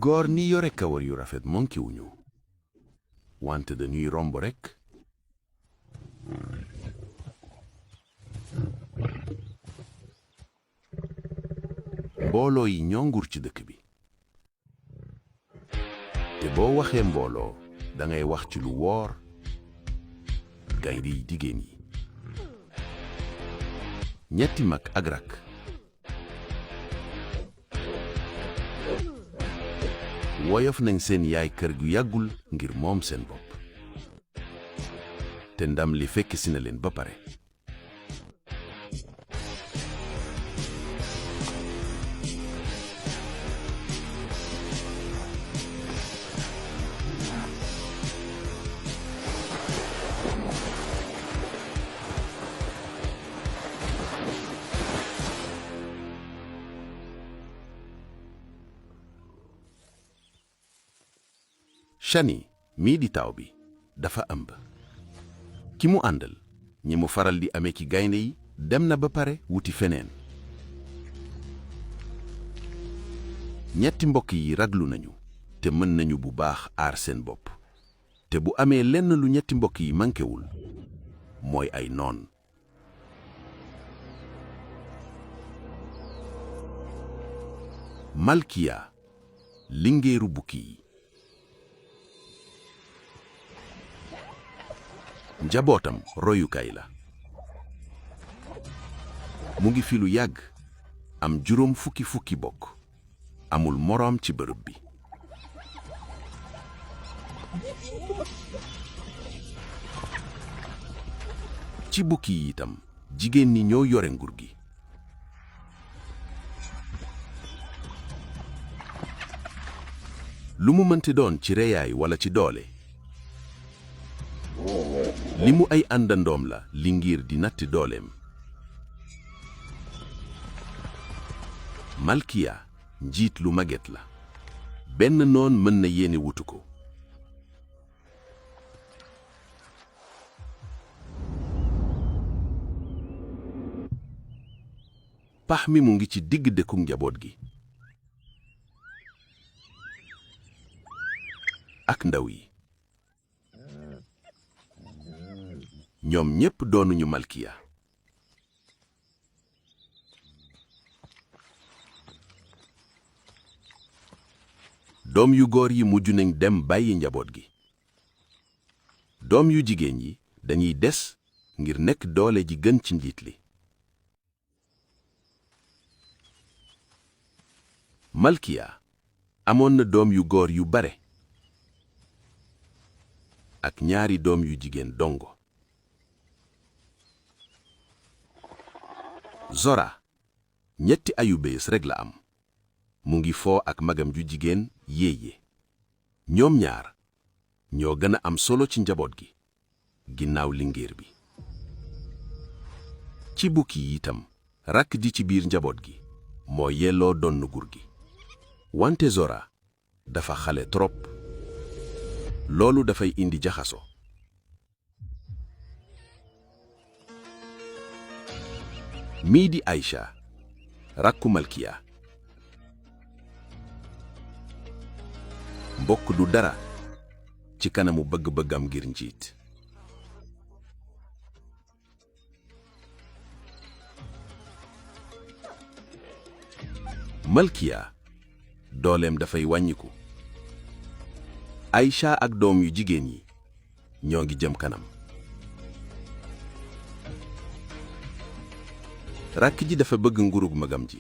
góor ni yore kawar yu rafet monki wuñu wante dañuy romb rekk. mbooloo yi ñoo nguur ci dëkk bi te boo waxee mbooloo dangay wax ci lu woor gaynde yi jigéen yi ñetti mag ak rakk woyof nañ seen yaay kër gu yàggul ngir moom seen bopp te ndam li fekk si na leen ba pare. Shani mii di taaw bi dafa ëmb ki mu àndal ñi mu faral di amee ki gaynde yi dem na ba pare wuti feneen. ñetti mbokk yi raglu nañu te mën nañu bu baax aar seen bopp te bu amee lenn lu ñetti mbokk yi mankewul mooy ay noon. Malkiya lingeeru bukki yi. njabootam royukaay la mu ngi fi lu yàgg am juróom fukki bokk amul moroom ci bërëb bi. ci bukki yi itam jigéen ñi ñoo yore nguur gi. lu mu mënti doon ci reyaay walla ci doole li mu ay àndandoom la li ngir di natti dooleem. Malkiya njiit lu maget la benn noon mën na yéene wutu ko. pax mi mu ngi ci digg dëkku njaboot gi ak ndaw yi ñoom ñépp doonuñu Malkiya. doom yu góor yi mujj nañ dem bàyyi njaboot gi. doom yu jigéen yi dañuy des ngir nekk doole ji gën ci njiit li. Malkiya amoon na doom yu góor yu bare ak ñaari doom yu jigéen dongo. Zora ñetti ayubés rekk la am mu ngi foo ak magam ju jigéen Yeye. ñoom ñaar ñoo gën a am solo ci njaboot gi ginnaaw lingeer bi. ci bukki yi itam rakk ji ci biir njaboot gi moo yelloo donn gur gi wante Zora dafa xale trop loolu dafay indi jaxaso. mii di Aïcha rakku Malkiya mbokk du dara ci kanamu bëgg-bëggam ngir njiit. Malkiya dooleem dafay wàññiku. Aïcha ak doom yu jigéen yi ñoo ngi jëm kanam. rakk ji dafa bëgg nguurug magam ji